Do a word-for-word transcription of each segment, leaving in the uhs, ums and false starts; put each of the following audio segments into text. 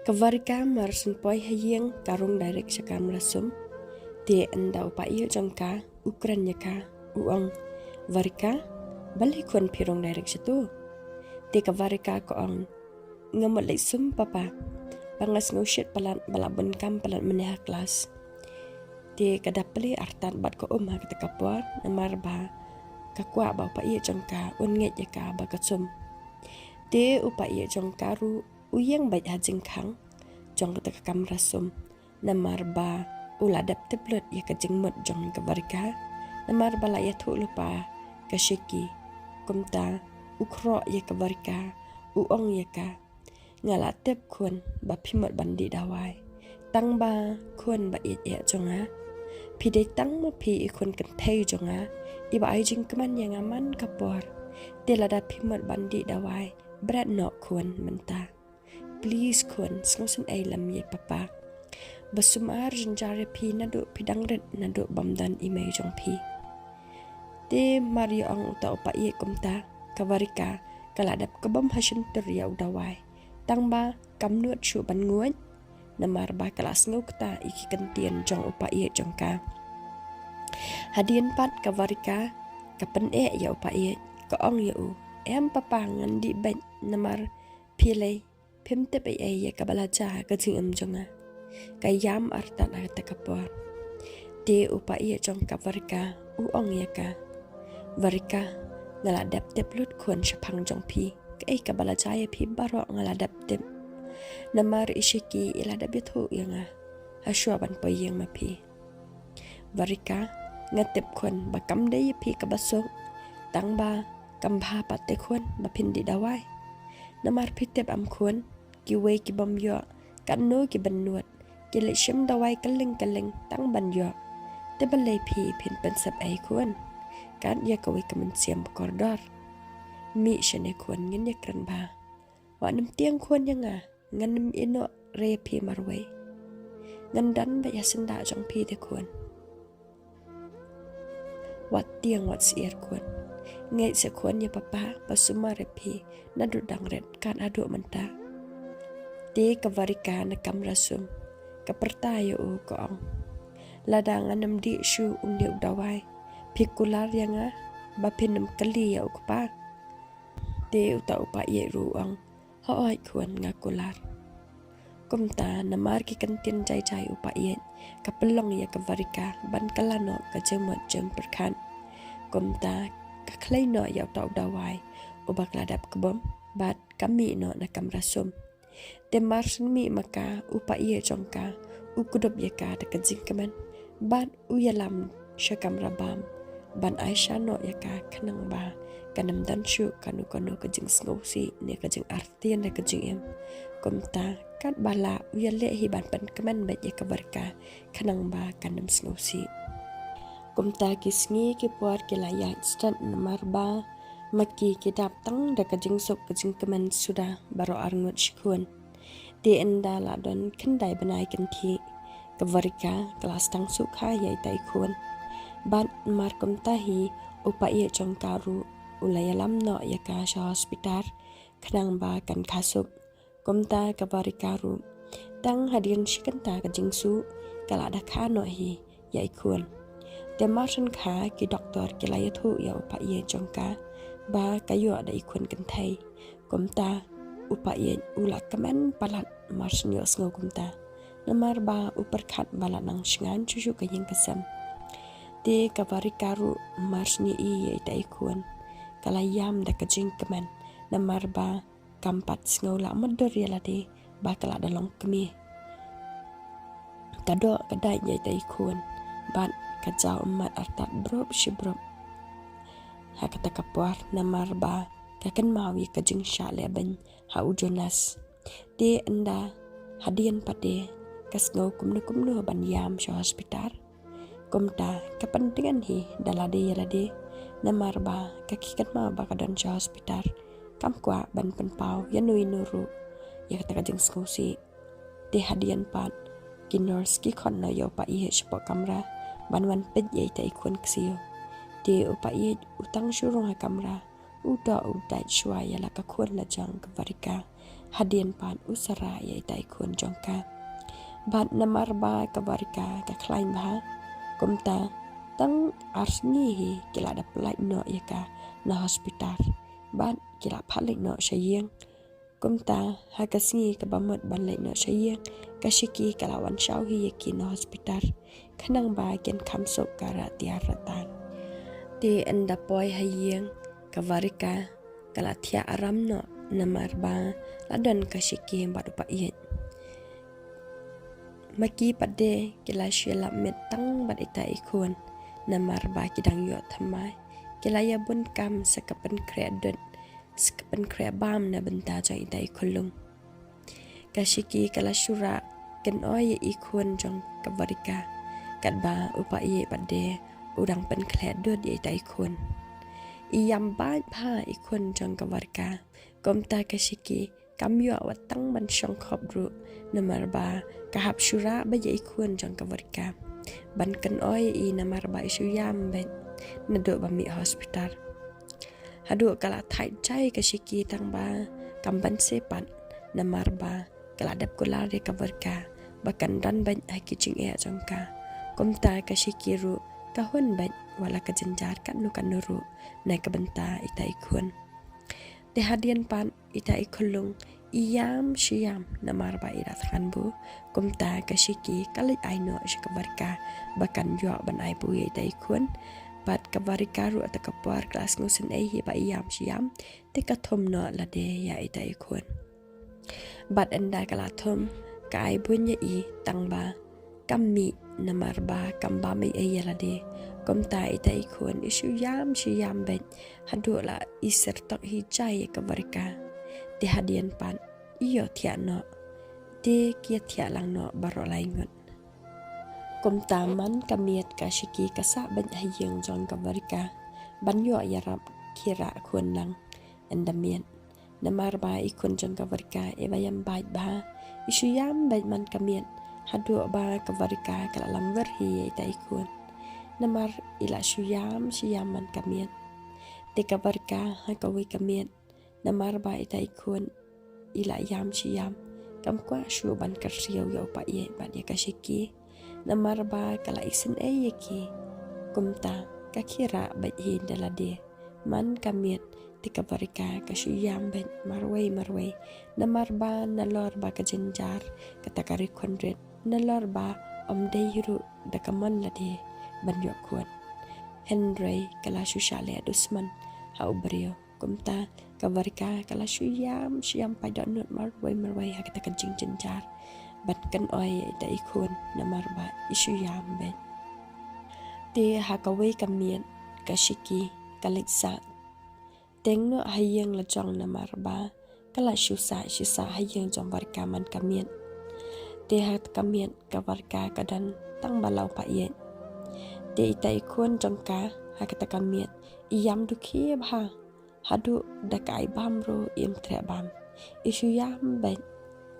Ka Varika mar shen poi ha ïing ka rung direct sha kamra sum. Te ynda u païa jong ka u kren ïa ka, u ong, "Varika, balei khun phi rung direct shato?" Te ka Varika ka ong, "Nga mut leit sum papa, ba nga sngew shit palat ba la bun kam palat mynne ha klas." Te ka da plie artat bad ka um ha kata ka por, namar ba ka kwah ba u païa jong ka un ngeit ïa ka ba ka sum. Te u païa jong ka ruh u ïeng beit ha jingkhang jong kata ka kamra sum, namar ba u la dep tip lut ïa ka jingmut jong ka Varika, namar ba la ïathuh lypa ka Sheki. Kumta u khroh ïa ka Varika, u ong ïa ka, "Nga la tip khun ba phi mut ban dih dawai, tang ba khun ba ïeit eh jong nga, phi dei tang ma phi i khun kynthei jong nga, i ba ai jingkmen ïa nga man ka por. Te lada phi mut ban dih dawai, bret noh khun mynta. Please khun, sngewsynei lem ïa i papa. Ba sumar jynjar ïa phi naduh phi dang rit, naduh bym don i mei jong phi." Te mar ïa ong uta u païa kumta, ka Varika ka la dep kbom ha shyntur ïa u dawai, tang ba kam nud shuh ban nguid, namar ba ka la sngew kata ïa ki kyntien jong u païa jong ka. Hadien pat ka Varika ka pyneh ïa u païa, ka ong ïa u, "Em papa, ngan dih beit, namar phi lei phim tip ei ei ïa kaba la jia ha ka jingim jong nga." Ka ïam artat ha kata ka por. Te u païa jong ka Varika u ong ïa ka, "Varika, nga la dep tip lut khun shaphang jong phi, kaei kaba la jia ïa phi baroh nga la dep tip. Namar i Sheki i la dep ïathuh ïa nga hashwa ban poi ïing ma phi. Varika, nga tip khun ba kam dei ïa phi kaba suk, tang ba kam bha pat te khun ba phin dih dawai. Namar phi tip em khun, kiwei ki bym ïoh katno ki bynnud, ki leit shim dawai kylleng kylleng tang ban ïoh. Te balei phi phin pynsep ei khun, kat ïa kawei ka mynsiem ba kordor? Mih shane khun, ngin ïakren bha. Wat nym tieng khun ïa nga, ngan nym ïehnoh re ïa phi marwei. Ngan don beit ha syndah jong phi te khun. Wat tieng wat syier khun. Ngeit seh khun ïa papa ba sumar ïa phi naduh dang rit kat haduh mynta." Te ka Varika na kamra sum ka pyrta ïa u, ka ong, "Lada ngan nym dih shuh une u dawai, phi kular ïa nga ba phin nym kylli ïa u kpa?" Te uta u païa ruh u ong, "Hooid khun, nga kular." Kumta namar ki kyntien jai jai u païa ka pynlong ïa ka Varika ban kylla noh ka jingmut jingpyrkhat. Kumta ka khlei noh ïa uta u dawai uba ka la dep kbom bad ka mih noh na kamra sum. Te mar shen mih ma ka, u païa jong ka u kdup ïa ka da ka jingkmen bad u ïalam sha kamra bam ban ai sha noh ïa ka, khnang ba kan nym don shuh kano kano ka jingsngewsih ne ka jingartatien ha ka jingim. Kumta katba lah u ïaleh hi ban pynkmen beit ïa ka Varika khnang ba kan nym sngewsih. Kumta ki sngi ki por ki la ïaid stet namar ba ma ki ki dap tang da ka jingsuk ka jingkmen suda baroh arngut shi khun. Te ynda la don khyndai bnai kynthih, ka Varika ka la sdang suk ha ïa ita i khun. Bad mar kumta hi u païa jong ka ruh u la ïalam noh ïa ka sha hospital khnang ba kan kha suk. Kumta ka Varika ruh tang hadien shi kynta ka jingsuh ka la da kha noh hi ïa i khun. Te mar shen kha ki doktor ki la ïathuh ïa u païa jong ka ba ka ïoh da i khun kynthei. Kumta u païa u la kmen palat mar shen ïohsngew kumta, namar ba u pyrkhat ba la nang shngain shuh shuh ka ïing ka sem. Te ka Varika ruh mar shen ïohi ïa ita i khun ka la ïam da ka jingkmen, namar ba kam pat sngew lah mutdur ïa lade ba ka la da long kmie. Ka doh ka dait ïa ita i khun bad ka jaw ummat artat brup shi brup ha kata ka por, namar ba ka kynmaw ïa ka jingshah lehbeiñ ha u Jonas. Te ynda hadien pat de ka sngew kumno kumno ban ïam sha hospital. Kumta ka pyndngan hi da lade ïa lade, namar ba ka ki kynmaw ba ka don sha hospital, kam kwah ban pynpaw ïa no ïa no ruh ïa kata ka jingsngewsih. Te hadien pat ki nurse ki khot noh ïa u païa shapoh kamra ban wan peit ïa ita i khun ksiew. Te u païa u tang shu rung ha kamra, u doh u dait shuwa ïa la ka khun la jong ka Varika, Hadien pat u sa rah ïa ita i khun jong ka. Bad namar ba ka Varika ka khlaiñ bha, kumta tang ar sngi hi ki la dep leit noh ïa ka na hospital. Bad ki la phah leit noh sha ïing. Kumta ha ka sngi kaba mut ban leit noh sha ïing, ka Shiki ka la wan shaw hi ïa ki na hospital, khnang ba kin kham suk ka rah tiar rah tan. Te ynda poi ha ïing, ka Varika ka la thiah aram noh namar ba la don ka Shiki bad u païeit. Ma ki pat de ki la shu lap miet tang bad ita i khun, namar ba ki dang ïoh thymmai. Ki la ïa bun kam sa ka pynkhreh dud, sa ka pynkhreh bam na bynta jong ita i khunlung. Ka Shiki ka la shu rah kynoi ïa i khun jong ka Varika, katba u païeit pat de u dang pynkhleh dud ïa ita i khun. I ïam bait bha i khun jong ka Varika. Kumta ka Shiki kam ïoh wat tang ban shong khop ruh, namar ba ka hap shu rah beit ïa i khun jong ka Varika ban kynoi ïa i, namar ba i shu ïam beit naduh ba mih hospital. Haduh ka la thait jai ka Shiki tang ba kam banse pat, namar ba ka la dep kular ïa ka Varika ba kan don beit ha ki jingeh jong ka. Kumta ka Shiki ruh ka hun beit wat la ka jynjar katno katno ruh na ka bynta ita i khun. Te hadien pat ita i khunlung i ïam shi ïam namar ba i la thngan buh. Kumta ka Shiki ka leit ai noh sha ka Varika ba kan ïoh ban ai buh ïa ita i khun. Bad ka Varika ruh ha kata ka por ka la sngewsynei hi ba i ïam shi ïam, te ka thum noh lade ïa ita i khun. Bad ynda ka la thum, ka ai buh ïa i tang ba kam mih namar ba kam bam ei ei ïa lade. Kumta ita i khun i shu ïam shi ïam beit haduh la i syrtok hi jai ïa ka Varika. Te hadien pat i ïoh thiah noh. Te ki ïa thiah lang noh baroh lai ngut. Kumta man ka miet ka Shiki ka sah beit ha ïing jong ka Varika ban ïoh ïarap khie rah khun lang ynda miet. Namar ba i khun jong ka Varika i ba ïam bait bha, i shu ïam beit man ka miet, haduh ba ka Varika ka la lamwir hi ïa ita i khun. Namar i la shu ïam shi ïam man ka miet. Te ka Varika ha kawei ka miet, namar ba ita i khun i la ïam shi ïam, kam kwah shuh ban kyrsiew ïa u païeit bad ïa ka Shiki. Namar ba ka la isynei ïa ki. Kumta ka khie rah beit hi da lade man ka miet. Te ka Varika ka shu ïam beit marwei marwei, namar ba nalor ba ka jynjar kata ka ri khun rit, nalor ba ym dei ruh da ka mon lade ban ïoh khun. Hynrei ka la shu shah leh dusmon ha u briew. Kumta ka Varika ka la shu ïam shi ïam paidbah nud marwei marwei ha kata ka jingjynjar ban kynoi ïa ita i khun namar ba i shu ïam beit. Te ha kawei ka miet ka Shiki ka leit sah. Teng noh ha ïing la jong namar ba ka la shu sah shu sah ha ïing jong Varika man ka miet. Te ha kata ka miet ka Varika ka don tang ba la u païeit. Te ita i khun jong ka ha kata ka miet i ïam duh khie bha. Haduh da ka ai bam ruh im treh bam. I shu ïam beit.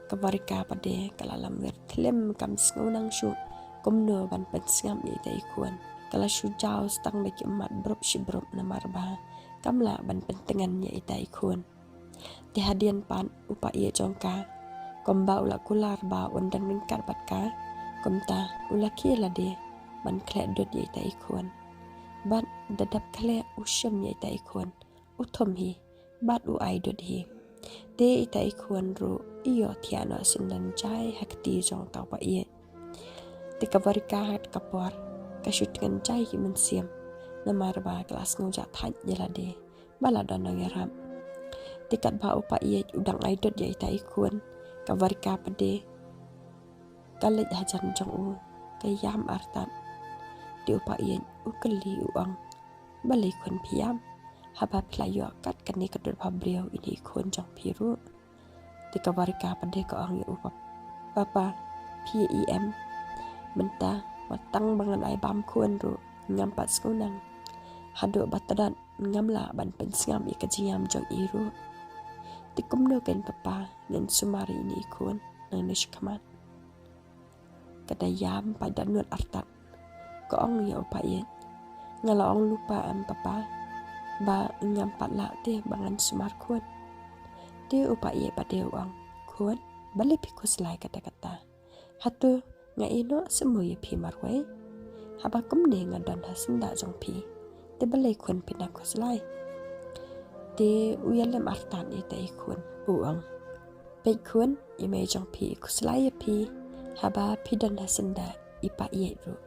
Ka Varika pat de ka la lamwir thlem, kam sngewthuh shuh kumno ban pynsngap ïa ita i khun. Ka la shu jaw stang da ki ummat brup shi brup namar ba kam lah ban pyntngen ïa ita i khun. Te hadien pat u païeit jong ka, kumba u la kular ba un don ryngkat bad ka, kumta u la khie lade ban khleh dud ïa ita i khun. Bad da dep khleh u shim ïa ita i khun, u thum hi bad u ai dud hi. Te ita i khun ruh i ïoh thiah noh syndon jai ha kti jong uta u païeit. Te ka Varika ha kata ka por ka shu tngen jai ki mynsiem namar ba ka la sngew jah thait ïa lade ba la don nongïarap. Te katba u païeit u dang ai dud ïa ita i khun, ka Varika pat de ka leit hajan jong u, ka ïam artat. Te u païeit u kylli u ong, balei khun phi ïam, haba phi la ïoh kat kane ka dud bhabriew, ine i khun jong phi ruh. Te ka Varika pat de ka ong ïa u pap-, papa, phi ïa i em? Mynta wat tang ba ngan ai bam khun ruh ngam pat sngewthuh. Haduh ba tdong ngam lah ban pynsngap ïa ka jingïam jong i ruh. Te kumno kein papa, ngan sumar ïa ine i khun nangne shakhmat? Ka da ïam paidbah nud artat, ka ong ïa u païeit, nga la ong lypa em papa ba ngam pat lah te ba ngan sumar khun? Te u païeit pat de u ong, Khun, balei phi khuslai katta katta? Hato nga ïehnoh symbai ïa phi marwei? Haba kumne nga don ha syndah jong phi, te balei khun phi nang khuslai? Te u ïalem artat ïa i khun, u ong, peit khun, i mei jong phi i khuslai ïa phi haba phi don ha syndah, i païeit ruh.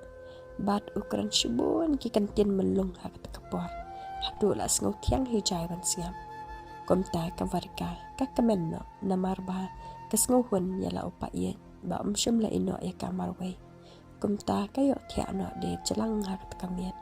Bad u kren shibun ki kyntien myllung ha kata ka por. Haduh la sngewthiang hi jai ban sngap. Kumta ka Varika ka kmen noh namar ba ka sngewhun ïa la u païeit ba um shym la ïehnoh ïa ka marwei. Kumta ka ïohthiah noh de jlang ha kata ka miet.